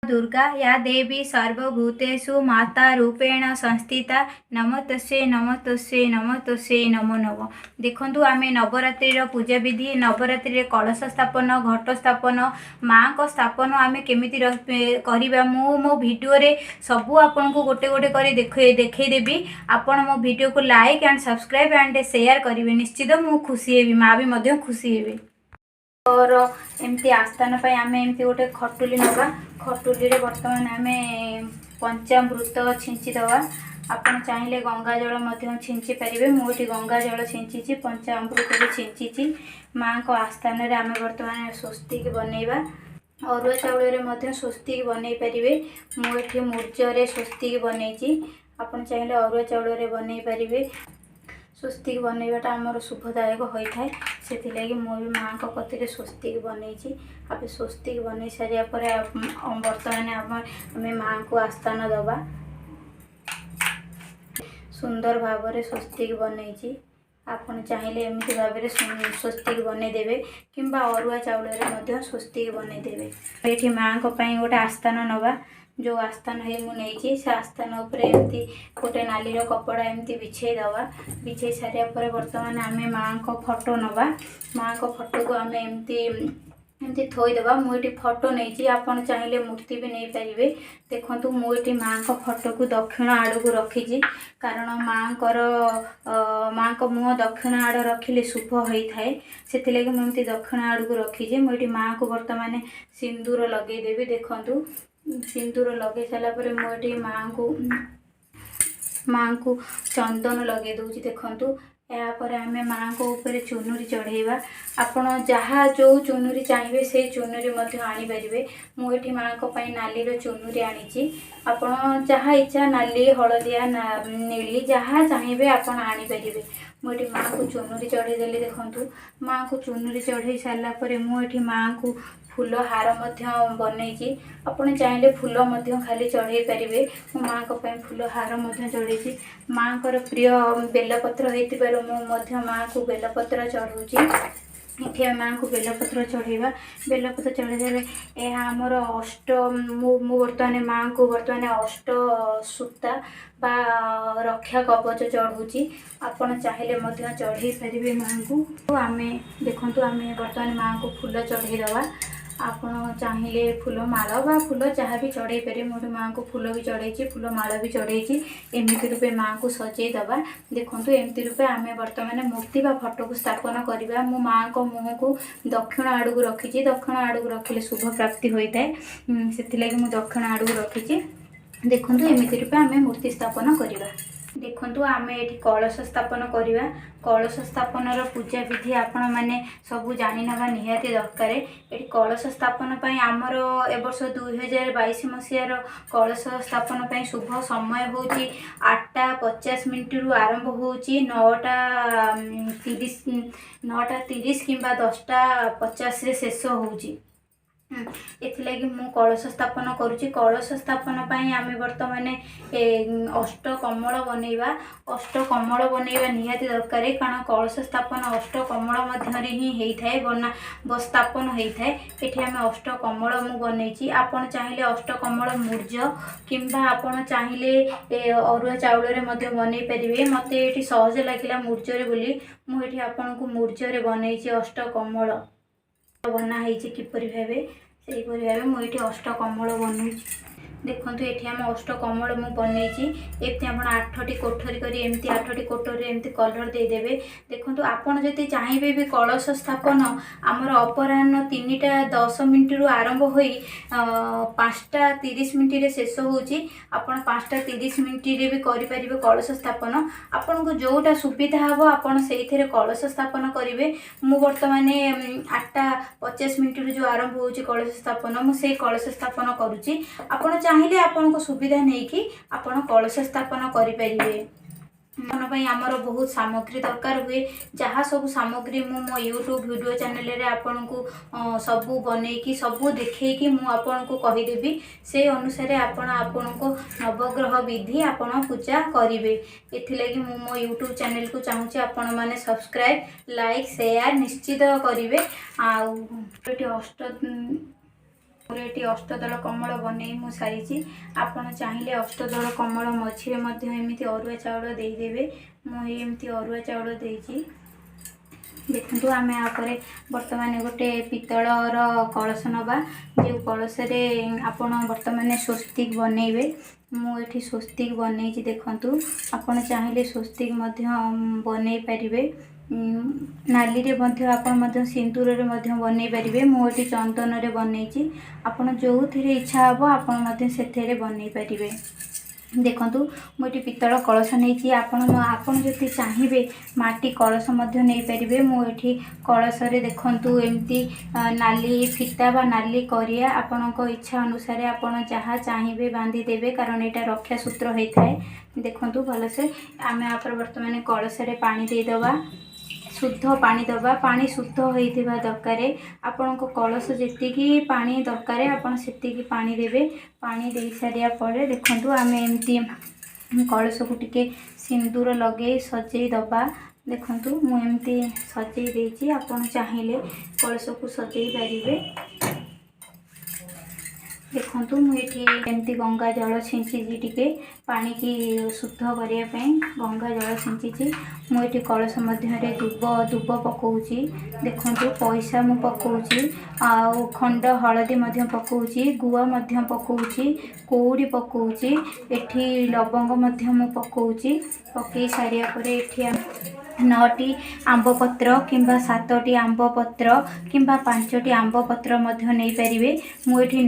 ଦୁର୍ଗା ୟା ଦେବୀ ସର୍ବଭୂତେଷୁ ମାତା ରୂପେଣ ସଂସ୍ଥିତା, ନମସ୍ତସ୍ୟୈ ନମସ୍ତସ୍ୟୈ ନମସ୍ତସ୍ୟୈ ନମୋ ନମଃ। ଦେଖନ୍ତୁ, ଆମେ ନବରାତ୍ରିର ପୂଜା ବିଧି, ନବରାତ୍ରିରେ କଳସ ସ୍ଥାପନ, ଘଟ ସ୍ଥାପନ, ମାଆଙ୍କ ସ୍ଥାପନ ଆମେ କେମିତି କରିବା, ମୁଁ ମୋ ଭିଡ଼ିଓରେ ସବୁ ଆପଣଙ୍କୁ ଗୋଟେ ଗୋଟେ କରି ଦେଖେଇଦେବି। ଆପଣ ମୋ ଭିଡ଼ିଓକୁ like and subscribe and share କରିବେ। ନିଶ୍ଚିତ ମୁଁ ଖୁସି ହେବି, ମା ବି ମଧ୍ୟ ଖୁସି ହେବେ। ର ଏମିତି ଆସ୍ଥାନ ପାଇଁ ଆମେ ଏମିତି ଗୋଟେ ଖଟୁଲି ନେବା। ଖଟୁଲିରେ ବର୍ତ୍ତମାନ ଆମେ ପଞ୍ଚାମୃତ ଛିଞ୍ଚି ଦେବା। ଆପଣ ଚାହିଁଲେ ଗଙ୍ଗା ଜଳ ମଧ୍ୟ ଛିଞ୍ଚି ପାରିବେ। ମୁଁ ଏଠି ଗଙ୍ଗା ଜଳ ଛିଞ୍ଚିଛି, ପଞ୍ଚାମୃତ ବି ଛିଞ୍ଚିଛି। ମାଆଙ୍କ ଆସ୍ଥାନରେ ଆମେ ବର୍ତ୍ତମାନ ସ୍ୱସ୍ତିକ ବନେଇବା। ଅରୁଆ ଚାଉଳରେ ମଧ୍ୟ ସ୍ୱସ୍ତିକ ବନେଇ ପାରିବେ। ମୁଁ ଏଠି ମୁର୍ଜରେ ସ୍ୱସ୍ତିକ ବନେଇଛି। ଆପଣ ଚାହିଁଲେ ଅରୁଆ ଚାଉଳରେ ବନେଇ ପାରିବେ। ସ୍ୱସ୍ତିକ ବନେଇବାଟା ଆମର ଶୁଭଦାୟକ ହୋଇଥାଏ। ସେଥିଲାଗି ମୁଁ ବି ମାଆଙ୍କ କତିରେ ସ୍ୱସ୍ତିକ ବନେଇଛି। ଏବେ ସ୍ୱସ୍ତିକ ବନେଇ ସାରିବା ପରେ ବର୍ତ୍ତମାନ ଆମେ ମାଆଙ୍କୁ ଆସ୍ଥାନ ଦେବା। ସୁନ୍ଦର ଭାବରେ ସ୍ୱସ୍ତିକ ବନେଇଛି। ଆପଣ ଚାହିଁଲେ ଏମିତି ଭାବରେ ସ୍ୱସ୍ତିକ ବନେଇଦେବେ କିମ୍ବା ଅରୁଆ ଚାଉଳରେ ମଧ୍ୟ ସ୍ୱସ୍ତିକ ବନେଇଦେବେ। ଏଇଠି ମାଆଙ୍କ ପାଇଁ ଗୋଟେ ଆସ୍ଥାନ ନେବା। ଯେଉଁ ଆସ୍ଥାନ ହେଇ ମୁଁ ନେଇଛି, ସେ ଆସ୍ଥାନ ଉପରେ ଏମିତି ଗୋଟେ ନାଲିର କପଡ଼ା ଏମିତି ବିଛେଇ ଦେବା। ବିଛେଇ ସାରିବା ପରେ ବର୍ତ୍ତମାନ ଆମେ ମାଆଙ୍କ ଫଟୋ ନେବା। ମାଆଙ୍କ ଫଟୋକୁ ଆମେ ଏମିତି ଏମିତି ଥୋଇଦେବା। ମୁଁ ଏଠି ଫଟୋ ନେଇଛି, ଆପଣ ଚାହିଁଲେ ମୂର୍ତ୍ତି ବି ନେଇପାରିବେ। ଦେଖନ୍ତୁ, ମୁଁ ଏଠି ମାଆଙ୍କ ଫଟୋକୁ ଦକ୍ଷିଣ ଆଡ଼କୁ ରଖିଛି, କାରଣ ମାଆଙ୍କ ମୁହଁ ଦକ୍ଷିଣ ଆଡ଼ ରଖିଲେ ଶୁଭ ହୋଇଥାଏ। ସେଥିଲାଗି ମୁଁ ଏମିତି ଦକ୍ଷିଣ ଆଡ଼କୁ ରଖିଛି। ମୁଁ ଏଠି ମାଆଙ୍କୁ ବର୍ତ୍ତମାନ ସିନ୍ଦୁର ଲଗେଇଦେବି। ଦେଖନ୍ତୁ, ସିନ୍ଦୁର ଲଗେଇ ସାରିଲା ପରେ ମୁଁ ଏଠି ମାଆଙ୍କୁ ଚନ୍ଦନ ଲଗେଇ ଦେଉଛି। ଦେଖନ୍ତୁ, ଏହାପରେ ଆମେ ମାଆଙ୍କ ଉପରେ ଚୁନୁରି ଚଢ଼େଇବା। ଆପଣ ଯାହା ଯେଉଁ ଚୁନୁରି ଚାହିଁବେ, ସେଇ ଚୁନୁରି ମଧ୍ୟ ଆଣିପାରିବେ। ମୁଁ ଏଠି ମାଆଙ୍କ ପାଇଁ ନାଲିର ଚୁନୁରି ଆଣିଛି। ଆପଣ ଯାହା ଇଚ୍ଛା, ନାଲି, ହଳଦିଆ, ନେଳି, ଯାହା ଚାହିଁବେ ଆପଣ ଆଣିପାରିବେ। ମୁଁ ଏଠି ମାଆଙ୍କୁ ଚୁନୁରି ଚଢ଼େଇ ଦେଲି। ଦେଖନ୍ତୁ, ମାଆଙ୍କୁ ଚୁନୁରି ଚଢ଼େଇ ସାରିଲା ପରେ ମୁଁ ଏଠି ମାଆଙ୍କୁ ଫୁଲ ହାର ମଧ୍ୟ ବନେଇଛି। ଆପଣ ଚାହିଁଲେ ଫୁଲ ମଧ୍ୟ ଖାଲି ଚଢ଼େଇ ପାରିବେ। ମୁଁ ମାଆଙ୍କ ପାଇଁ ଫୁଲ ହାର ମଧ୍ୟ ଚଢ଼େଇଛି। ମାଆଙ୍କର ପ୍ରିୟ ବେଲପତ୍ର ହେଇଥିବାରୁ ମୁଁ ମଧ୍ୟ ମାଆଙ୍କୁ ବେଲପତ୍ର ଚଢ଼ଉଛି। ଏଠି ଆମେ ମାଆଙ୍କୁ ବେଲପତ୍ର ଚଢ଼େଇବା। ବେଲପତ୍ର ଚଢ଼େଇ ଦେଲେ ଏହା ଆମର ଅଷ୍ଟ ମୁଁ ମୁଁ ବର୍ତ୍ତମାନ ମାଆଙ୍କୁ ବର୍ତ୍ତମାନ ଅଷ୍ଟ ସୂତା ବା ରକ୍ଷା କବଚ ଚଢ଼ଉଛି। ଆପଣ ଚାହିଁଲେ ମଧ୍ୟ ଚଢ଼େଇ ପାରିବେ ମାଆଙ୍କୁ। ଆମେ ଦେଖନ୍ତୁ, ଆମେ ବର୍ତ୍ତମାନ ମାଆଙ୍କୁ ଫୁଲ ଚଢ଼େଇ ଦେବା। ଆପଣ ଚାହିଁଲେ ଫୁଲ ମାଳ ବା ଫୁଲ ଯାହା ବି ଚଢ଼େଇ ପାରିବେ। ମୁଁ ଏଠି ମାଆଙ୍କୁ ଫୁଲ ବି ଚଢ଼େଇଛି, ଫୁଲ ମାଳ ବି ଚଢ଼େଇଛି। ଏମିତି ରୂପେ ମାଆଙ୍କୁ ସଜେଇ ଦେବା। ଦେଖନ୍ତୁ, ଏମିତି ରୂପେ ଆମେ ବର୍ତ୍ତମାନ ମୂର୍ତ୍ତି ବା ଫଟୋକୁ ସ୍ଥାପନ କରିବା। ମୁଁ ମାଆଙ୍କ ମୁହଁକୁ ଦକ୍ଷିଣ ଆଡ଼କୁ ରଖିଛି। ଦକ୍ଷିଣ ଆଡ଼କୁ ରଖିଲେ ଶୁଭ ପ୍ରାପ୍ତି ହୋଇଥାଏ। ସେଥିଲାଗି ମୁଁ ଦକ୍ଷିଣ ଆଡ଼କୁ ରଖିଛି। ଦେଖନ୍ତୁ, ଏମିତି ରୂପେ ଆମେ ମୂର୍ତ୍ତି ସ୍ଥାପନ କରିବା। ଦେଖନ୍ତୁ, ଆମେ ଏଠି କଳସ ସ୍ଥାପନ କରିବା। କଳସ ସ୍ଥାପନର ପୂଜା ବିଧି ଆପଣମାନେ ସବୁ ଜାଣିନେବା ନିହାତି ଦରକାର। ଏଠି କଳସ ସ୍ଥାପନ ପାଇଁ ଆମର ଏ ବର୍ଷ 2022 ମସିହାର କଳସ ସ୍ଥାପନ ପାଇଁ ଶୁଭ ସମୟ ହେଉଛି 8ଟା 50 ମିନିଟରୁ ଆରମ୍ଭ ହେଉଛି 9ଟା 30, 9ଟା 30 କିମ୍ବା 10ଟା 50ରେ ଶେଷ ହେଉଛି। ଏଥିଲାଗି ମୁଁ କଳସ ସ୍ଥାପନ କରୁଛି। କଳସ ସ୍ଥାପନ ପାଇଁ ଆମେ ବର୍ତ୍ତମାନ ଅଷ୍ଟ କମଳ ବନେଇବା। ଅଷ୍ଟ କମଳ ବନେଇବା ନିହାତି ଦରକାର, କାରଣ କଳସ ସ୍ଥାପନ ଅଷ୍ଟ କମଳ ମଧ୍ୟରେ ହିଁ ହେଇଥାଏ, ବନା ସ୍ଥାପନ ହେଇଥାଏ। ଏଠି ଆମେ ଅଷ୍ଟ କମଳ ମୁଁ ବନେଇଛି। ଆପଣ ଚାହିଁଲେ ଅଷ୍ଟ କମଳ ମୁର୍ଜ କିମ୍ବା ଆପଣ ଚାହିଁଲେ ଅରୁଆ ଚାଉଳରେ ମଧ୍ୟ ବନେଇ ପାରିବେ। ମୋତେ ଏଠି ସହଜ ଲାଗିଲା ମୁର୍ଜରେ ବୋଲି ମୁଁ ଏଠି ଆପଣଙ୍କୁ ମୁର୍ଜରେ ବନେଇଛି। ଅଷ୍ଟ କମଳ ବନା ହେଇଛି କିପରି ଭାବେ, ସେହିପରି ଭାବେ ମୁଁ ଏଠି ଅଷ୍ଟ କମଳ ବନଉଛି। ଦେଖନ୍ତୁ, ଏଠି ଆମ ଅଷ୍ଟ କମଳ ମୁଁ ବନେଇଛି। ଏମିତି ଆପଣ ଆଠଟି କୋଠରୀ କରି, ଏମିତି ଆଠଟି କୋଠରୀରେ ଏମିତି କଲର୍ ଦେଇଦେବେ। ଦେଖନ୍ତୁ, ଆପଣ ଯଦି ଚାହିଁବେ ବି କଳସ ସ୍ଥାପନ ଆମର ଅପରାହ୍ନ 3ଟା 10 ମିନିଟରୁ ଆରମ୍ଭ ହୋଇ 5ଟା 30 ମିନିଟରେ ଶେଷ ହେଉଛି। ଆପଣ 5ଟା 30 ମିନିଟରେ ବି କରିପାରିବେ କଳସ ସ୍ଥାପନ। ଆପଣଙ୍କୁ ଯେଉଁଟା ସୁବିଧା ହେବ, ଆପଣ ସେଇଥିରେ କଳସ ସ୍ଥାପନ କରିବେ। ମୁଁ ବର୍ତ୍ତମାନ 8ଟା 50 ମିନିଟରୁ ଯେଉଁ ଆରମ୍ଭ ହେଉଛି କଳସ ସ୍ଥାପନ, ମୁଁ ସେଇ କଳସ ସ୍ଥାପନ କରୁଛି। ଆପଣ ଚାହିଁଲେ ଆପଣଙ୍କ ସୁବିଧା ନେଇକି ଆପଣ କଳସ ସ୍ଥାପନ କରିପାରିବେ। ସ୍ଥାପନ ପାଇଁ ଆମର ବହୁତ ସାମଗ୍ରୀ ଦରକାର ହୁଏ। ଯାହା ସବୁ ସାମଗ୍ରୀ ମୁଁ ମୋ ୟୁଟ୍ୟୁବ୍ ଭିଡ଼ିଓ ଚ୍ୟାନେଲରେ ଆପଣଙ୍କୁ ସବୁ ବନେଇକି, ସବୁ ଦେଖେଇକି ମୁଁ ଆପଣଙ୍କୁ କହିଦେବି। ସେଇ ଅନୁସାରେ ଆପଣ ଆପଣଙ୍କ ନବଗ୍ରହ ବିଧି ଆପଣ ପୂଜା କରିବେ। ଏଥିଲାଗି ମୁଁ ମୋ ୟୁଟ୍ୟୁବ୍ ଚ୍ୟାନେଲକୁ ଚାହୁଁଛି ଆପଣମାନେ ସବସ୍କ୍ରାଇବ୍, ଲାଇକ୍, ସେୟାର ନିଶ୍ଚିତ କରିବେ। ଆଉ ଏଠି ଅଷ୍ଟ ମୋର ଏଠି ଅଷ୍ଟଦଳ କମଳ ବନେଇ ମୁଁ ସାରିଛି। ଆପଣ ଚାହିଁଲେ ଅଷ୍ଟଦଳ କମଳ ମଝିରେ ମଧ୍ୟ ଏମିତି ଅରୁଆ ଚାଉଳ ଦେଇଦେବେ। ମୁଁ ଏମିତି ଅରୁଆ ଚାଉଳ ଦେଇଛି। ଦେଖନ୍ତୁ, ଆମେ ଆ ପରେ ବର୍ତ୍ତମାନ ଗୋଟେ ପିତ୍ତଳର କଳସ ନେବା, ଯେଉଁ କଳସରେ ଆପଣ ବର୍ତ୍ତମାନ ସ୍ୱସ୍ତିକ ବନେଇବେ। ମୁଁ ଏଠି ସ୍ୱସ୍ତିକ ବନେଇଛି, ଦେଖନ୍ତୁ। ଆପଣ ଚାହିଁଲେ ସ୍ୱସ୍ତିକ ମଧ୍ୟ ବନେଇ ପାରିବେ। ନାଲିରେ ମଧ୍ୟ, ଆପଣ ମଧ୍ୟ ସିନ୍ଦୁରରେ ମଧ୍ୟ ବନେଇ ପାରିବେ। ମୁଁ ଏଠି ଚନ୍ଦନରେ ବନେଇଛି। ଆପଣ ଯେଉଁଥିରେ ଇଚ୍ଛା ହେବ, ଆପଣ ମଧ୍ୟ ସେଥିରେ ବନେଇ ପାରିବେ। ଦେଖନ୍ତୁ, ମୁଁ ଏଠି ପିତ୍ତଳ କଳସ ନେଇଛି। ଆପଣ ଯଦି ଚାହିଁବେ, ମାଟି କଳସ ମଧ୍ୟ ନେଇପାରିବେ। ମୁଁ ଏଠି କଳସରେ ଦେଖନ୍ତୁ, ଏମିତି ନାଲି ଫିତା ବା ନାଲି କରିଆ, ଆପଣଙ୍କ ଇଚ୍ଛା ଅନୁସାରେ ଆପଣ ଯାହା ଚାହିଁବେ ବାନ୍ଧିଦେବେ, କାରଣ ଏଇଟା ରକ୍ଷା ସୂତ୍ର ହେଇଥାଏ। ଦେଖନ୍ତୁ ଭଲସେ, ଆମେ ଆପରେ ବର୍ତ୍ତମାନ କଳସରେ ପାଣି ଦେଇଦେବା, ଶୁଦ୍ଧ ପାଣି ଦେବା। ପାଣି ଶୁଦ୍ଧ ହେଇଥିବା ଦରକାର। ଆପଣଙ୍କ କଳସ ଯେତିକି ପାଣି ଦରକାର, ଆପଣ ସେତିକି ପାଣି ଦେବେ। ପାଣି ଦେଇ ସାରିବା ପରେ ଦେଖନ୍ତୁ, ଆମେ ଏମିତି କଳସକୁ ଟିକେ ସିନ୍ଦୁର ଲଗେଇ ସଜେଇ ଦେବା। ଦେଖନ୍ତୁ, ମୁଁ ଏମିତି ସଜେଇ ଦେଇଛି। ଆପଣ ଚାହିଁଲେ କଳସକୁ ସଜେଇ ପାରିବେ। ଦେଖନ୍ତୁ, ମୁଁ ଏଠି ଏମିତି ଗଙ୍ଗା ଜଳ ଛିଞ୍ଚିଛି ଟିକେ, ପାଣିକି ଶୁଦ୍ଧ କରିବା ପାଇଁ ଗଙ୍ଗା ଜଳ ଛିଞ୍ଚିଛି। ମୁଁ ଏଠି କଳସ ମଧ୍ୟରେ ଦୁବ ପକାଉଛି। ଦେଖନ୍ତୁ, ପଇସା ମୁଁ ପକାଉଛି ଆଉ ଖଣ୍ଡ ହଳଦୀ ମଧ୍ୟ ପକାଉଛି, ଗୁଆ ମଧ୍ୟ ପକାଉଛି, କଉଡ଼ି ପକାଉଛି, ଏଠି ଲବଙ୍ଗ ମଧ୍ୟ ମୁଁ ପକାଉଛି। ପକାଇ ସାରିବା ପରେ ଏଠି ନଅଟି ଆମ୍ବ ପତ୍ର କିମ୍ବା ସାତଟି ଆମ୍ବ ପତ୍ର କିମ୍ବା ପାଞ୍ଚଟି ଆମ୍ବ ପତ୍ର ମଧ୍ୟ ନେଇପାରିବେ। ମୁଁ ଏଠି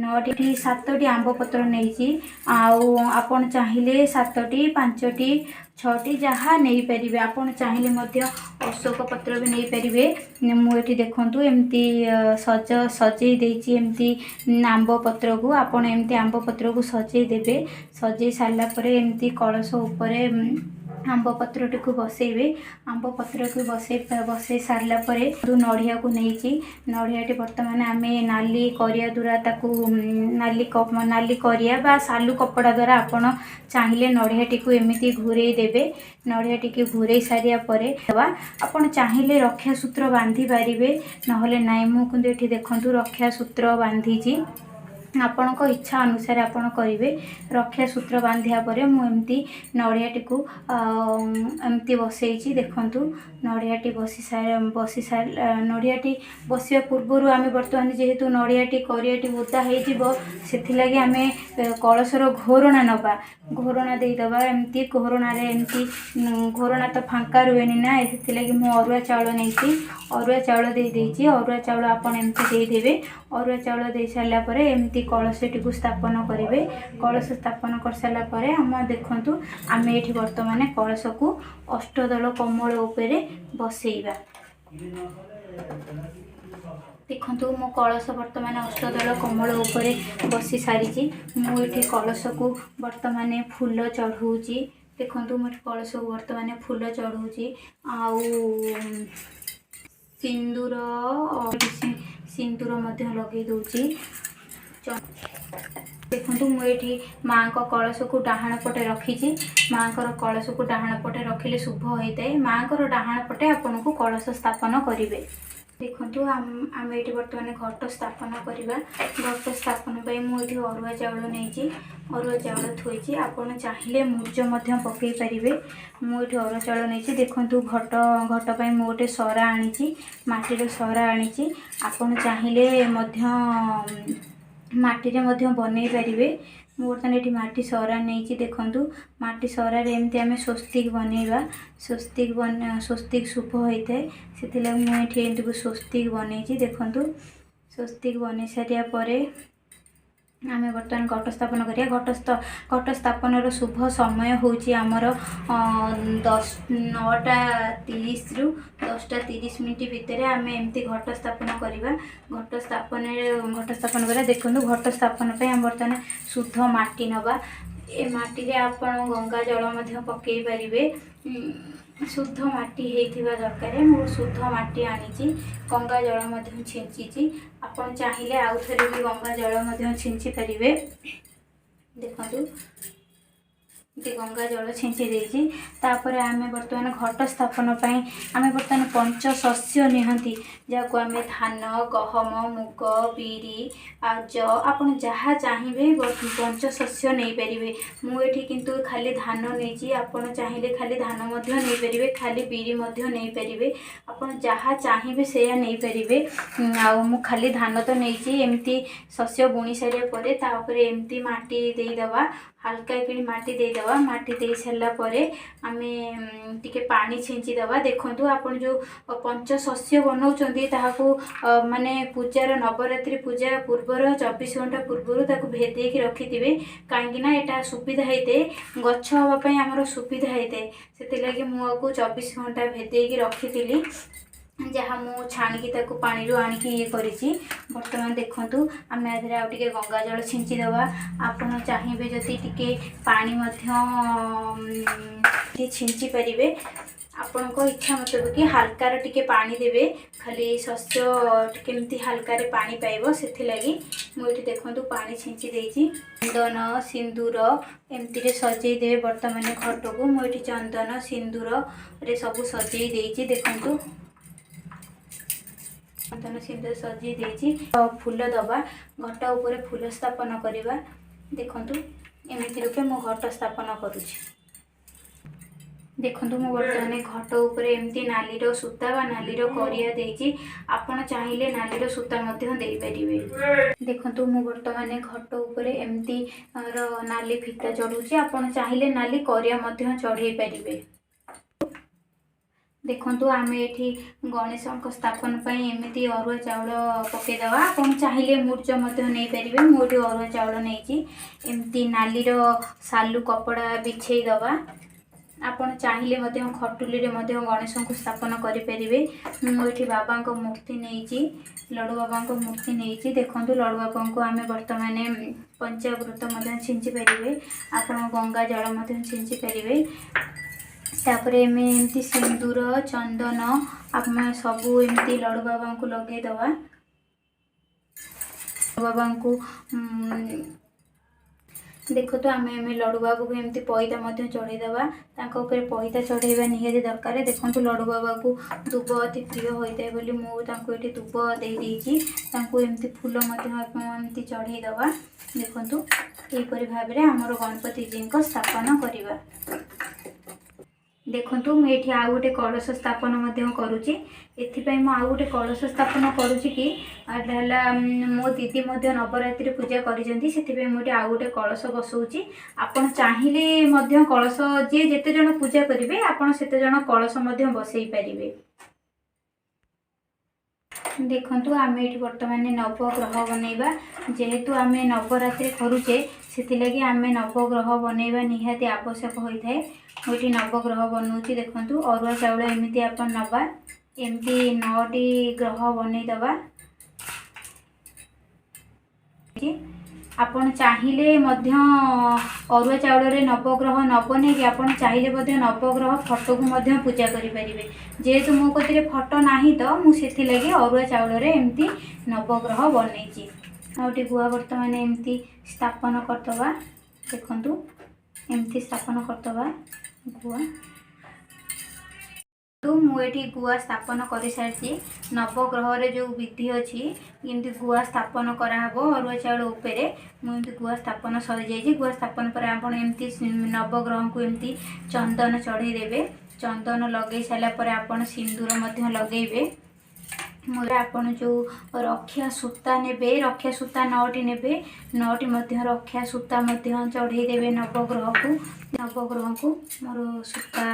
ନଅଟି, ଏଠି ସାତଟି ଆମ୍ବ ପତ୍ର ନେଇଛି। ଆଉ ଆପଣ ଚାହିଁଲେ ସାତଟି, ପାଞ୍ଚଟି, ଛଅଟି ଯାହା ନେଇପାରିବେ। ଆପଣ ଚାହିଁଲେ ମଧ୍ୟ ଅଶୋକ ପତ୍ର ବି ନେଇପାରିବେ। ମୁଁ ଏଠି ଦେଖନ୍ତୁ, ଏମିତି ସଜେଇ ଦେଇଛି ଏମିତି ଆମ୍ବ ପତ୍ରକୁ। ଆପଣ ଏମିତି ଆମ୍ବ ପତ୍ରକୁ ସଜେଇ ଦେବେ। ସଜେଇ ସାରିଲା ପରେ ଏମିତି କଳସ ଉପରେ ଆମ୍ବ ପତ୍ରଟିକୁ ବସେଇବେ। ଆମ୍ବ ପତ୍ରକୁ ବସେଇ ବସେଇ ସାରିଲା ପରେ ଯେଉଁ ନଡ଼ିଆକୁ ନେଇଛି, ନଡ଼ିଆଟି ବର୍ତ୍ତମାନ ଆମେ ନାଲି କରିଆ ଦ୍ୱାରା ତାକୁ ନାଲି କରିଆ ବା ସାଲୁ କପଡ଼ା ଦ୍ୱାରା ଆପଣ ଚାହିଁଲେ ନଡ଼ିଆଟିକୁ ଏମିତି ଘୂରେଇ ଦେବେ। ନଡ଼ିଆଟିକୁ ଘୂରେଇ ସାରିବା ପରେ ଦେବା। ଆପଣ ଚାହିଁଲେ ରକ୍ଷା ସୂତ୍ର ବାନ୍ଧି ପାରିବେ, ନହେଲେ ନାହିଁ। ମୁଁ କିନ୍ତୁ ଏଠି ଦେଖନ୍ତୁ, ରକ୍ଷା ସୂତ୍ର ବାନ୍ଧିଛି। ଆପଣଙ୍କ ଇଚ୍ଛା ଅନୁସାରେ ଆପଣ କରିବେ। ରକ୍ଷା ସୂତ୍ର ବାନ୍ଧିବା ପରେ ମୁଁ ଏମିତି ନଡ଼ିଆଟିକୁ ଏମିତି ବସେଇଛି। ଦେଖନ୍ତୁ, ନଡ଼ିଆଟି ବସି ସାରି, ନଡ଼ିଆଟି ବସିବା ପୂର୍ବରୁ ଆମେ ବର୍ତ୍ତମାନ ଯେହେତୁ ନଡ଼ିଆଟି କରିଆଟି ଓଦା ହେଇଯିବ, ସେଥିଲାଗି ଆମେ କଳସର ଘୋରଣା ନେବା, ଘୋରଣା ଦେଇଦେବା ଏମିତି ଘୋରଣାରେ। ଏମିତି ଘୋରଣା ତ ଫାଙ୍କା ରୁହେନି ନା, ସେଥିଲାଗି ମୁଁ ଅରୁଆ ଚାଉଳ ନେଇଛି, ଅରୁଆ ଚାଉଳ ଦେଇ ଦେଇଛି। ଅରୁଆ ଚାଉଳ ଆପଣ ଏମିତି ଦେଇଦେବେ। ଅରୁଆ ଚାଉଳ ଦେଇ ସାରିଲା ପରେ ଏମିତି କଳସଟିକୁ ସ୍ଥାପନ କରିବେ। କଳସ ସ୍ଥାପନ କରିସାରିଲା ପରେ ଆମ ଦେଖନ୍ତୁ, ଆମେ ଏଠି ବର୍ତ୍ତମାନ କଳସକୁ ଅଷ୍ଟଦଳ କମଳ ଉପରେ ବସେଇବା। ଦେଖନ୍ତୁ, ମୋ କଳସ ବର୍ତ୍ତମାନ ଅଷ୍ଟଦଳ କମଳ ଉପରେ ବସି ସାରିଛି। ମୁଁ ଏଠି କଳସକୁ ବର୍ତ୍ତମାନ ଫୁଲ ଚଢ଼ଉଛି। ଦେଖନ୍ତୁ, ମୁଁ ଏଠି କଳସକୁ ବର୍ତ୍ତମାନ ଫୁଲ ଚଢ଼ଉଛି ଆଉ ସିନ୍ଦୁର ମଧ୍ୟ ଲଗେଇ ଦେଉଛି। ଦେଖନ୍ତୁ, ମୁଁ ଏଠି ମାଆଙ୍କ କଳସକୁ ଡାହାଣ ପଟେ ରଖିଛି। ମାଆଙ୍କର କଳସକୁ ଡାହାଣ ପଟେ ରଖିଲେ ଶୁଭ ହୋଇଥାଏ। ମାଆଙ୍କର ଡାହାଣ ପଟେ ଆପଣଙ୍କୁ କଳସ ସ୍ଥାପନ କରିବେ। ଦେଖନ୍ତୁ, ଆମେ ଏଠି ବର୍ତ୍ତମାନ ଘଟ ସ୍ଥାପନ କରିବା। ଘଟ ସ୍ଥାପନ ପାଇଁ ମୁଁ ଏଠି ଅରୁଆ ଚାଉଳ ନେଇଛି, ଅରୁଆ ଚାଉଳ ଥୋଇଛି। ଆପଣ ଚାହିଁଲେ ମୁରୁଜ ମଧ୍ୟ ପକାଇ ପାରିବେ। ମୁଁ ଏଠି ଅରୁଆ ଚାଉଳ ନେଇଛି। ଦେଖନ୍ତୁ, ଘଟ ପାଇଁ ମୁଁ ଗୋଟେ ସରା ଆଣିଛି, ମାଟିର ସରା ଆଣିଛି। ଆପଣ ଚାହିଁଲେ ମଧ୍ୟ ମାଟିରେ ମଧ୍ୟ ବନେଇ ପାରିବେ। ମୁଁ ବର୍ତ୍ତମାନ ଏଠି ମାଟି ସରା ନେଇଛି। ଦେଖନ୍ତୁ, ମାଟି ସରାରେ ଏମିତି ଆମେ ସ୍ୱସ୍ତିକ ବନେଇବା। ସ୍ୱସ୍ତିକ ଶୁଭ ହୋଇଥାଏ, ସେଥିଲାଗି ମୁଁ ଏଠି ଏମିତି ସ୍ୱସ୍ତିକ ବନେଇଛି। ଦେଖନ୍ତୁ, ସ୍ୱସ୍ତିକ ବନେଇ ସାରିବା ପରେ ଆମେ ବର୍ତ୍ତମାନ ଘଟ ସ୍ଥାପନ କରିବା। ଘଟ ସ୍ଥାପନର ଶୁଭ ସମୟ ହେଉଛି ଆମର 9:30ରୁ 10:30 ଭିତରେ ଆମେ ଏମିତି ଘଟ ସ୍ଥାପନ କରିବା। ଘଟ ସ୍ଥାପନ କରିବା। ଦେଖନ୍ତୁ, ଘଟ ସ୍ଥାପନ ପାଇଁ ଆମେ ବର୍ତ୍ତମାନ ଶୁଦ୍ଧ ମାଟି ନେବା। ଏ ମାଟିରେ ଆପଣ ଗଙ୍ଗା ଜଳ ମଧ୍ୟ ପକାଇ ପାରିବେ। ଶୁଦ୍ଧ ମାଟି ହେଇଥିବା ଦରକାର। ମୁଁ ଶୁଦ୍ଧ ମାଟି ଆଣିଛି, ଗଙ୍ଗା ଜଳ ମଧ୍ୟ ଛିଞ୍ଚିଛି। ଆପଣ ଚାହିଁଲେ ଆଉ ଥରେ ବି ଗଙ୍ଗା ଜଳ ମଧ୍ୟ ଛିଞ୍ଚି ପାରିବେ। ଦେଖନ୍ତୁ, ଏମିତି ଗଙ୍ଗା ଜଳ ଛିଞ୍ଚି ଦେଇଛି। ତାପରେ ଆମେ ବର୍ତ୍ତମାନ ଘଟ ସ୍ଥାପନ ପାଇଁ ଆମେ ବର୍ତ୍ତମାନ ପଞ୍ଚଶସ୍ୟ ନିହାତି ଯାହାକୁ ଆମେ ଧାନ, ଗହମ, ମୁଗ, ବିରି, ଯଅ, ଆପଣ ଯାହା ଚାହିଁବେ ପଞ୍ଚଶସ୍ୟ ନେଇପାରିବେ। ମୁଁ ଏଠି କିନ୍ତୁ ଖାଲି ଧାନ ନେଇଛି। ଆପଣ ଚାହିଁଲେ ଖାଲି ଧାନ ମଧ୍ୟ ନେଇପାରିବେ, ଖାଲି ବିରି ମଧ୍ୟ ନେଇପାରିବେ। ଆପଣ ଯାହା ଚାହିଁବେ ସେଇଆ ନେଇପାରିବେ। ଆଉ ମୁଁ ଖାଲି ଧାନ ତ ନେଇଛି। ଏମିତି ଶସ୍ୟ ବୁଣି ସାରିବା ପରେ ତା ଉପରେ ଏମିତି ମାଟି ଦେଇଦେବା, ହାଲକା କିଣି ମାଟି ଦେଇଦେବା। ମାଟି ଦେଇ ସାରିଲା ପରେ ଆମେ ଟିକେ ପାଣି ଛିଞ୍ଚିଦେବା। ଦେଖନ୍ତୁ, ଆପଣ ଯେଉଁ ପଞ୍ଚଶସ୍ୟ ବନାଉଛନ୍ତି, ତାହାକୁ ମାନେ ପୂଜାର, ନବରାତ୍ରି ପୂଜା ପୂର୍ବର 24 ଘଣ୍ଟା ପୂର୍ବରୁ ତାକୁ ଭେଦେଇକି ରଖିଥିବେ, କାହିଁକିନା ଏଇଟା ସୁବିଧା ହେଇଥାଏ, ଗଛ ହେବା ପାଇଁ ଆମର ସୁବିଧା ହେଇଥାଏ। ସେଥିଲାଗି ମୁଁ ଆକୁ 24 ଘଣ୍ଟା ଭେଦେଇକି ରଖିଥିଲି, ଯାହା ମୁଁ ଛାଣିକି ତାକୁ ପାଣିରୁ ଆଣିକି ଇଏ କରିଛି। ବର୍ତ୍ତମାନ ଦେଖନ୍ତୁ, ଆମେ ଆ ଦେହରେ ଆଉ ଟିକେ ଗଙ୍ଗା ଜଳ ଛିଞ୍ଚିଦେବା। ଆପଣ ଚାହିଁବେ ଯଦି ଟିକେ ପାଣି ମଧ୍ୟ ଛିଞ୍ଚି ପାରିବେ। ଆପଣଙ୍କ ଇଚ୍ଛା ମୁତାବକ ହାଲକାର ଟିକେ ପାଣି ଦେବେ, ଖାଲି ଶସ୍ୟ କେମିତି ହାଲକାରେ ପାଣି ପାଇବ, ସେଥିଲାଗି ମୁଁ ଏଠି ଦେଖନ୍ତୁ ପାଣି ଛିଞ୍ଚି ଦେଇଛି। ଚନ୍ଦନ, ସିନ୍ଦୁର ଏମିତିରେ ସଜେଇ ଦେବେ ବର୍ତ୍ତମାନ ଘଟକୁ। ମୁଁ ଏଠି ଚନ୍ଦନ ସିନ୍ଦୁରରେ ସବୁ ସଜେଇ ଦେଇଛି। ଦେଖନ୍ତୁ, ଚନ୍ଦନ ସିନ୍ଦୁର ସଜେଇ ଦେଇଛି। ଫୁଲ ଦେବା, ଘଟ ଉପରେ ଫୁଲ ସ୍ଥାପନ କରିବା। ଦେଖନ୍ତୁ, ଏମିତି ରୂପେ ମୁଁ ଘଟ ସ୍ଥାପନ କରୁଛି। ଦେଖନ୍ତୁ, ମୁଁ ବର୍ତ୍ତମାନ ଘଟ ଉପରେ ଏମିତି ନାଲିର ସୂତା ବା ନାଲିର କରିଆ ଦେଇଛି। ଆପଣ ଚାହିଁଲେ ନାଲିର ସୂତା ମଧ୍ୟ ଦେଇପାରିବେ। ଦେଖନ୍ତୁ, ମୁଁ ବର୍ତ୍ତମାନ ଘଟ ଉପରେ ଏମିତି ର ନାଲି ଫିତା ଚଢ଼ଉଛି। ଆପଣ ଚାହିଁଲେ ନାଲି କରିଆ ମଧ୍ୟ ଚଢ଼େଇ ପାରିବେ। ଦେଖନ୍ତୁ, ଆମେ ଏଠି ଗଣେଶଙ୍କ ସ୍ଥାପନ ପାଇଁ ଏମିତି ଅରୁଆ ଚାଉଳ ପକାଇଦେବା। ଆପଣ ଚାହିଁଲେ ମୁର୍ଜ ମଧ୍ୟ ନେଇପାରିବେ। ମୁଁ ଏଠି ଅରୁଆ ଚାଉଳ ନେଇଛି। ଏମିତି ନାଲିର ସାଲୁ କପଡ଼ା ବିଛେଇ ଦେବା। ଆପଣ ଚାହିଁଲେ ମଧ୍ୟ ଖଟୁଲିରେ ମଧ୍ୟ ଗଣେଶଙ୍କୁ ସ୍ଥାପନ କରିପାରିବେ। ମୁଁ ଏଠି ବାବାଙ୍କ ମୂର୍ତ୍ତି ନେଇଛି, ଲଡ଼ୁ ବାବାଙ୍କ ମୂର୍ତ୍ତି ନେଇଛି। ଦେଖନ୍ତୁ, ଲଡ଼ୁ ବାବାଙ୍କୁ ଆମେ ବର୍ତ୍ତମାନ ପଞ୍ଚାମୃତ ମଧ୍ୟ ଛିଞ୍ଚି ପାରିବେ, ଆପଣ ଗଙ୍ଗା ଜଳ ମଧ୍ୟ ଛିଞ୍ଚି ପାରିବେ। ତାପରେ ଆମେ ଏମିତି ସିନ୍ଦୁର, ଚନ୍ଦନ ଆମେ ସବୁ ଏମିତି ଲଡ଼ୁ ବାବାଙ୍କୁ ଲଗେଇଦେବା। ବାବାଙ୍କୁ ଦେଖନ୍ତୁ, ଆମେ ଲଡ଼ୁ ବାବାକୁ ଏମିତି ପଇତା ମଧ୍ୟ ଚଢ଼େଇଦେବା। ତାଙ୍କ ଉପରେ ପଇତା ଚଢ଼େଇବା ନିହାତି ଦରକାର। ଦେଖନ୍ତୁ, ଲଡ଼ୁ ବାବାକୁ ଦୁବ ଅତି ପ୍ରିୟ ହୋଇଥାଏ ବୋଲି ମୁଁ ତାଙ୍କୁ ଏଠି ଦୁବ ଦେଇଦେଇଛି। ତାଙ୍କୁ ଏମିତି ଫୁଲ ମଧ୍ୟ ଏମିତି ଚଢ଼େଇଦେବା। ଦେଖନ୍ତୁ, ଏହିପରି ଭାବରେ ଆମର ଗଣପତିଜୀଙ୍କ ସ୍ଥାପନ କରିବା। ଦେଖନ୍ତୁ, ମୁଁ ଏଇଠି ଆଉ ଗୋଟେ କଳସ ସ୍ଥାପନ ମଧ୍ୟ କରୁଛି। ଏଥିପାଇଁ ମୁଁ ଆଉ ଗୋଟେ କଳସ ସ୍ଥାପନ କରୁଛି କି ଏଇଟା ହେଲା ମୋ ଦିଦି ମଧ୍ୟ ନବରାତ୍ରି ପୂଜା କରିଛନ୍ତି, ସେଥିପାଇଁ ମୁଁ ଏଠି ଆଉ ଗୋଟେ କଳସ ବସଉଛି। ଆପଣ ଚାହିଁଲେ ମଧ୍ୟ କଳସ, ଯିଏ ଯେତେ ଜଣ ପୂଜା କରିବେ, ଆପଣ ସେତେ ଜଣ କଳସ ମଧ୍ୟ ବସେଇ ପାରିବେ। ଦେଖନ୍ତୁ, ଆମେ ଏଠି ବର୍ତ୍ତମାନ ନବଗ୍ରହ ବନେଇବା। ଯେହେତୁ ଆମେ ନବରାତ୍ରି କରୁଛେ, ସେଥିଲାଗି ଆମେ ନବଗ୍ରହ ବନେଇବା ନିହାତି ଆବଶ୍ୟକ ହୋଇଥାଏ। ମୁଁ ଏଠି ନବଗ୍ରହ ବନଉଛି। ଦେଖନ୍ତୁ, ଅରୁଆ ଚାଉଳ ଏମିତି ଆପଣ ନେବା, ଏମିତି ନଅଟି ଗ୍ରହ ବନେଇଦେବା। ଆପଣ ଚାହିଁଲେ ମଧ୍ୟ ଅରୁଆ ଚାଉଳରେ ନବଗ୍ରହ ନ ବନେଇକି ଆପଣ ଚାହିଁଲେ ମଧ୍ୟ ନବଗ୍ରହ ଫଟୋକୁ ମଧ୍ୟ ପୂଜା କରିପାରିବେ। ଯେହେତୁ ମୋ କତିରେ ଫଟୋ ନାହିଁ, ତ ମୁଁ ସେଥିଲାଗି ଅରୁଆ ଚାଉଳରେ ଏମିତି ନବଗ୍ରହ ବନେଇଛି। ଆଉ ଗୁଆ ବର୍ତ୍ତମାନ ଏମିତି ସ୍ଥାପନ କରିଦେବା। ଦେଖନ୍ତୁ, ଏମିତି ସ୍ଥାପନ କରିଦେବା ଗୁଆ। ମୁଁ ଏଠି ଗୁଆ ସ୍ଥାପନ କରିସାରିଛି। ନବଗ୍ରହରେ ଯେଉଁ ବିଧି ଅଛି, ଏମିତି ଗୁଆ ସ୍ଥାପନ କରାହେବ ଅରୁଆ ଚାଉଳ ଉପରେ। ମୁଁ ଏମିତି ଗୁଆ ସ୍ଥାପନ ସରିଯାଇଛି। ଗୁଆ ସ୍ଥାପନ ପରେ ଆପଣ ଏମିତି ନବଗ୍ରହଙ୍କୁ ଏମିତି ଚନ୍ଦନ ଚଢ଼େଇ ଦେବେ। ଚନ୍ଦନ ଲଗେଇ ସାରିଲା ପରେ ଆପଣ ସିନ୍ଦୁର ମଧ୍ୟ ଲଗେଇବେ। ମୋର ଆପଣ ଯେଉଁ ରକ୍ଷା ସୂତା ନେବେ, ରକ୍ଷା ସୂତା ନଅଟି ନେବେ, ନଅଟି ମଧ୍ୟ ରକ୍ଷା ସୂତା ମଧ୍ୟ ଚଢ଼େଇ ଦେବେ ନବଗ୍ରହକୁ। ନବଗ୍ରହକୁ ମୋର ସୂତା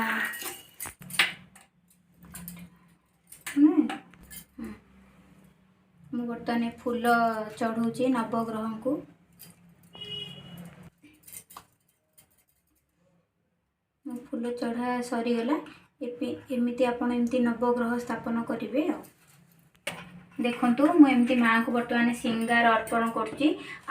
ନୁହେଁ। ମୁଁ ବର୍ତ୍ତମାନ ଫୁଲ ଚଢ଼ଉଛି ନବଗ୍ରହଙ୍କୁ। ମୋ ଫୁଲ ଚଢ଼ା ସରିଗଲା। ଏମିତି ଆପଣ ଏମିତି ନବଗ୍ରହ ସ୍ଥାପନ କରିବେ। ଆଉ ଦେଖନ୍ତୁ, ମୁଁ ଏମିତି ମାଆଙ୍କୁ ବର୍ତ୍ତମାନ ସିଙ୍ଗାର ଅର୍ପଣ କରୁଛି।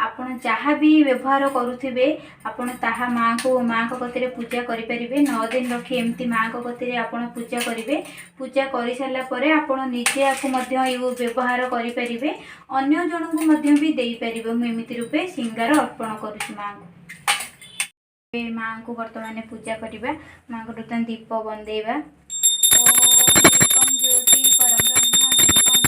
ଆପଣ ଯାହା ବି ବ୍ୟବହାର କରୁଥିବେ, ଆପଣ ତାହା ମାଆଙ୍କ କତିରେ ପୂଜା କରିପାରିବେ। 9 ଦିନ ରଖି ଏମିତି ମାଆଙ୍କ କତିରେ ଆପଣ ପୂଜା କରିବେ। ପୂଜା କରିସାରିଲା ପରେ ଆପଣ ନିଜେ ଆକୁ ମଧ୍ୟ ବ୍ୟବହାର କରିପାରିବେ, ଅନ୍ୟ ଜଣଙ୍କୁ ମଧ୍ୟ ବି ଦେଇପାରିବେ। ମୁଁ ଏମିତି ରୂପେ ସିଙ୍ଗାର ଅର୍ପଣ କରୁଛି ମାଆଙ୍କୁ। ଏବେ ମାଆଙ୍କୁ ବର୍ତ୍ତମାନ ପୂଜା କରିବା। ମାଆଙ୍କୁ ବର୍ତ୍ତମାନ ଦୀପ ବନ୍ଦେଇବା। ଓମ୍ ଦୀପಂ ଜ୍ୟୋତି ପରମ ବ୍ରହ୍ମ ଦୀପಂ।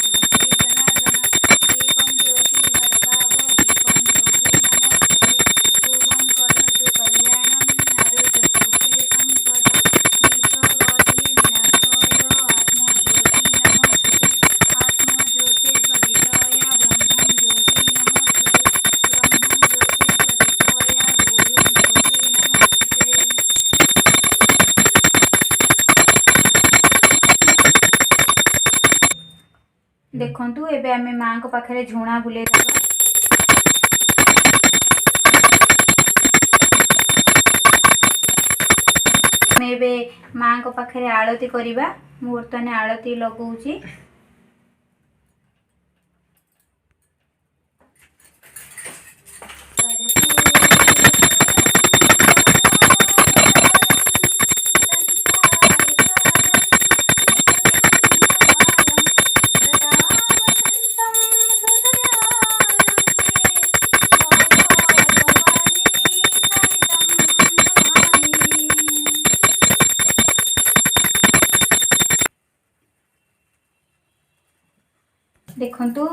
ଦେଖନ୍ତୁ, ଏବେ ଆମେ ମାଆଙ୍କ ପାଖରେ ଝୁଣା ବୁଲେଇ ଦେବା। ଆମେ ଏବେ ମାଆଙ୍କ ପାଖରେ ଆଳତି କରିବା। ମୁଁ ବର୍ତ୍ତମାନ ଆଳତି ଲଗାଉଛି। ଦେଖନ୍ତୁ,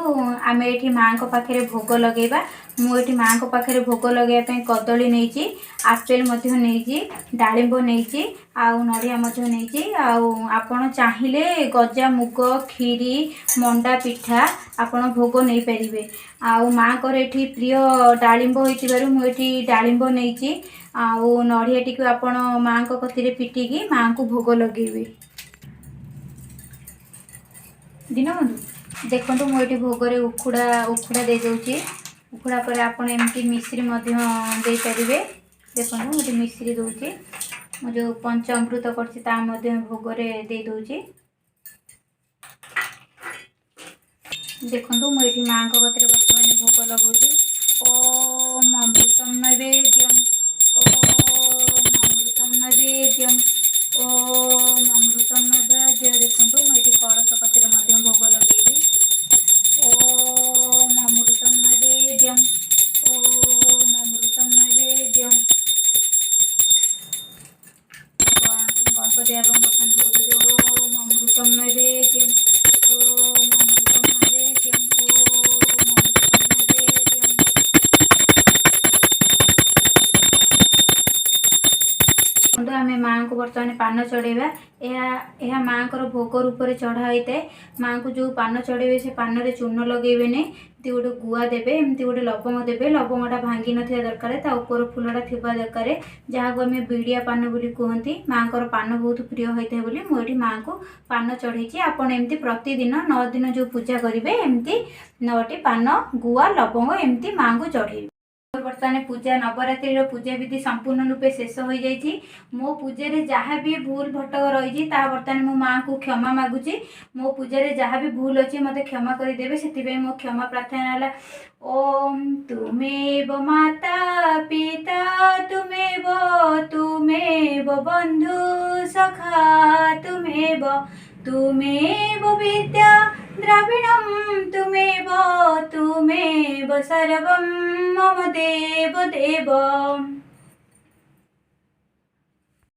ଆମେ ଏଠି ମାଆଙ୍କ ପାଖରେ ଭୋଗ ଲଗେଇବା। ମୁଁ ଏଠି ମାଆଙ୍କ ପାଖରେ ଭୋଗ ଲଗେଇବା ପାଇଁ କଦଳୀ ନେଇଛି, ଆପେଲ ମଧ୍ୟ ନେଇଛି, ଡାଳିମ୍ବ ନେଇଛି ଆଉ ନଡ଼ିଆ ମଧ୍ୟ ନେଇଛି। ଆଉ ଆପଣ ଚାହିଁଲେ ଗଜା ମୁଗ, କ୍ଷୀରି, ମଣ୍ଡା ପିଠା ଆପଣ ଭୋଗ ନେଇପାରିବେ। ଆଉ ମାଆଙ୍କର ଏଠି ପ୍ରିୟ ଡାଳିମ୍ବ ହୋଇଥିବାରୁ ମୁଁ ଏଠି ଡାଳିମ୍ବ ନେଇଛି। ଆଉ ନଡ଼ିଆଟିକୁ ଆପଣ ମାଆଙ୍କ କତିରେ ପିଟିକି ମାଆଙ୍କୁ ଭୋଗ ଲଗେଇବେ। ଦୀନବନ୍ଧୁ, ଦେଖନ୍ତୁ, ମୁଁ ଏଠି ଭୋଗରେ ଉଖୁଡ଼ା ଦେଇଦେଉଛି। ଉଖୁଡ଼ା ପରେ ଆପଣ ଏମିତି ମିଶ୍ରି ମଧ୍ୟ ଦେଇପାରିବେ। ଦେଖନ୍ତୁ, ମୁଁ ଏଠି ମିଶ୍ରି ଦେଉଛି। ମୁଁ ଯେଉଁ ପଞ୍ଚ ଅମୃତ କରିଛି, ତା ମଧ୍ୟ ଭୋଗରେ ଦେଇଦେଉଛି। ଦେଖନ୍ତୁ, ମୁଁ ଏଠି ମାଆଙ୍କ କତିରେ ବର୍ତ୍ତମାନ ଭୋଗ ଲଗାଉଛି। ଓମ୍ ଅମୃତମ୍ ନୈବେଦ୍ୟମ୍, ଓମ୍ ଅମୃତମ୍ ନୈବେଦ୍ୟମ୍, ଓମ୍ ଅମୃତମ୍ ନୈବେଦ୍ୟ। ଦେଖନ୍ତୁ, ମୁଁ ଏଠି କଳସ କତିରେ ମଧ୍ୟ ଭୋଗ ଲଗେଇବି। ଓମ୍ ଅମୃତମ୍ ନୈବେଦ୍ୟମ୍, ଓମ୍ ଅମୃତମ୍ ନୈବେଦ୍ୟମ୍। ଗଣପତି ବାବାଙ୍କୁ ବର୍ତ୍ତମାନ ଭୋଗ ଦେଉଛି। ଓମ୍ ଅମୃତମ୍ ନୈବେଦ୍ୟମ୍, ଓମ୍ ଅମୃତମ୍ ନୈବେଦ୍ୟମ୍, ଓମ୍ ଅମୃତମ୍ ନୈବେଦ୍ୟମ୍। ଦେଖନ୍ତୁ, ଆମେ ମାଆଙ୍କୁ ବର୍ତ୍ତମାନ ପାନ ଚଢ଼େଇବା। ଏହା ମାଆଙ୍କର ଭୋଗ ରୂପରେ ଚଢ଼ା ହୋଇଥାଏ। ମାଆଙ୍କୁ ଯେଉଁ ପାନ ଚଢ଼େଇବେ, ସେ ପାନରେ ଚୂନ ଲଗେଇବେନି। ଏମିତି ଗୋଟେ ଗୁଆ ଦେବେ, ଏମିତି ଗୋଟେ ଲବଙ୍ଗ ଦେବେ। ଲବଙ୍ଗଟା ଭାଙ୍ଗି ନଥିବା ଦରକାର, ତା ଉପର ଫୁଲଟା ଥିବା ଦରକାର, ଯାହାକୁ ଆମେ ବିଡ଼ିଆ ପାନ ବୋଲି କୁହନ୍ତି। ମାଆଙ୍କର ପାନ ବହୁତ ପ୍ରିୟ ହୋଇଥାଏ ବୋଲି ମୁଁ ଏଠି ମାଆଙ୍କୁ ପାନ ଚଢ଼େଇଛି। ଆପଣ ଏମିତି ପ୍ରତିଦିନ 9 ଦିନ ଯେଉଁ ପୂଜା କରିବେ, ଏମିତି 9ଟି ପାନ, ଗୁଆ, ଲବଙ୍ଗ ଏମିତି ମାଆଙ୍କୁ ଚଢ଼େଇବେ। ବର୍ତ୍ତମାନ ପୂଜା, ନବରାତ୍ରିର ପୂଜା ବିଧି ସମ୍ପୂର୍ଣ୍ଣ ରୂପେ ଶେଷ ହୋଇଯାଇଛି। ମୋ ପୂଜାରେ ଯାହା ବି ଭୁଲ ଭଟକ ରହିଛି, ତାହା ବର୍ତ୍ତମାନ ମୁଁ ମାଆଙ୍କୁ କ୍ଷମା ମାଗୁଛି। ମୋ ପୂଜାରେ ଯାହା ବି ଭୁଲ ଅଛି, ମୋତେ କ୍ଷମା କରିଦେବେ। ସେଥିପାଇଁ ମୋ କ୍ଷମା ପ୍ରାର୍ଥନା ହେଲା, ଓମ୍ ତୁମେବ ମାତା ପିତା ତୁମେବ, ତୁମେବ ବନ୍ଧୁ ସଖା ତୁମେବ, ତୁମେବ ବିଦ୍ୟା ଦ୍ରବିଣಂ ତୁମେବ, ତୁମେବ ସର୍ବಂ ମମ ଦେବ ଦେବ।